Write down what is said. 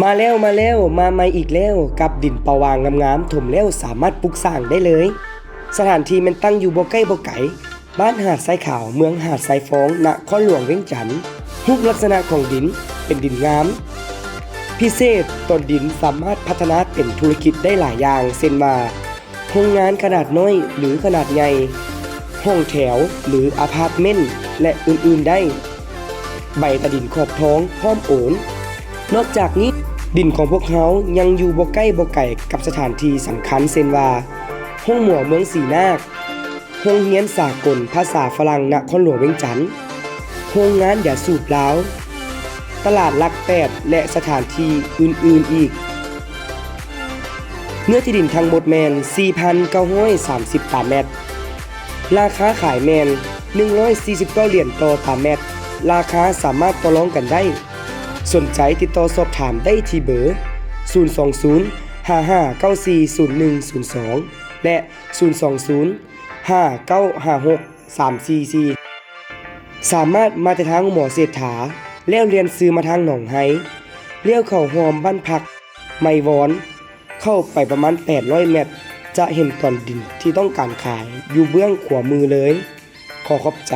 ມາແລ້ວ ມາແລ້ວ ມາໃໝ່ອີກແລ້ວ ກັບດິນເປົ່າຫວ່າງງາມໆ ຖົມແລ້ວສາມາດປຸກສ້າງໄດ້ເລີຍ. ສະຖານທີ່ແມ່ນຕັ້ງຢູ່ບໍ່ໃກ້ບໍ່ໄກ ບ້ານຫາດຊາຍຂາວ ເມືອງຫາດຊາຍຟອງ ນະຄອນຫຼວງວຽງຈັນ. ຮູບລັກສະນະຂອງດິນເປັນດິນງາມ ພິເສດຕອນດິນສາມາດພັດທະນາເປັນທຸລະກິດໄດ້ຫຼາຍຢ່າງ ເຊັ່ນວ່າ ໂຮງງານຂະໜາດນ້ອຍ ຫຼື ຂະໜາດໃຫຍ່, ຫ້ອງແຖວ ຫຼື ອາພາດເມັນ ແລະ ອື່ນໆໄດ້. ໃບຕາດິນຂອບທອງພ້ອມໂອນ. ນອກຈາກນີ້, ດິນຂອງພວກເຮົາຍັງຢູ່ບໍ່ໃກ້ບໍ່ໄກກັບສະຖານທີ່ສຳຄັນ ເຊັ່ນວ່າ ໂຮງໝໍເມືອງສີນາກ, ໂຮງຮຽນສາກົນພາສາຝຣັ່ງນະຄອນຫຼວງວຽງຈັນ, ໂຮງງານຢາສູບລາວ, ຕະຫຼາດຫຼັກແປດ ແລະ ສະຖານທີ່ອື່ນໆອີກ. ເນື້ອທີ່ດິນທັງໝົດແມ່ນ ສີ່ພັນເກົ້າຮ້ອຍສາມສິບຕາແມັດ. ລາຄາຂາຍແມ່ນ ໜຶ່ງຮ້ອຍສີ່ສິບເກົ້າຫຼຽນຕໍ່ຕາແມັດ. ລາຄາສາມາດຕໍ່ລອງກັນໄດ້. ສົນໃຈຕິດຕໍ່ສອບຖາມໄດ້ທີ່ເບີ ສູນສອງສູນ ຫ້າຫ້າເກົ້າສີ່ ສູນໜຶ່ງສູນສອງ ແລະ ສູນສອງສູນ ຫ້າເກົ້າຫ້າຫົກ ສາມສີ່ສີ່. ສາມາດມາແຕ່ທາງໂຮງໝໍເສດຖາ ແລ້ວລ້ຽວຊື່ມາທາງໜອງໄຮ ລ້ຽວເຂົ້າຮ່ອມບ້ານພັກໄມວອນ ເຂົ້າໄປປະມານແປດຮ້ອຍແມັດ ຈະເຫັນຕອນດິນທີ່ຕ້ອງການຂາຍຢູ່ເບື້ອງຂວາມືເລີຍ. ຂໍຂອບໃຈ.